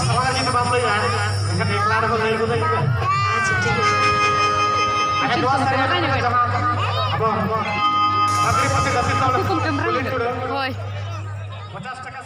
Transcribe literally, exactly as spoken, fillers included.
ᱱᱚᱣᱟ ᱡᱩᱫᱤ ᱵᱟᱢ ᱞᱟᱹᱭᱟ, ᱮᱱᱠᱷᱟᱱ ᱮᱠᱞᱟ ᱨᱮᱦᱚᱸ ᱞᱟᱹᱭ ᱜᱚᱫᱟᱹᱧ ᱢᱮ᱾ ᱟᱪᱪᱷᱟ, ᱴᱷᱤᱠ ᱜᱮᱭᱟ᱾ ᱟᱪᱪᱷᱟ, ᱱᱚᱣᱟ ᱥᱟᱹᱨᱤ ᱠᱟᱛᱷᱟ ᱡᱟᱦᱟᱸ ᱟᱵᱚ ᱪᱟᱹᱠᱨᱤ ᱯᱟᱹᱨᱥᱤ ᱫᱟᱹᱵᱤ ᱛᱟᱵᱚᱱ ᱠᱚᱢ ᱠᱟᱢᱨᱟ ᱠᱩᱞᱤ ᱪᱩᱲᱟᱹ᱾ ᱦᱳᱭ᱾ ᱯᱚᱪᱟᱥ ᱴᱟᱠᱟ᱾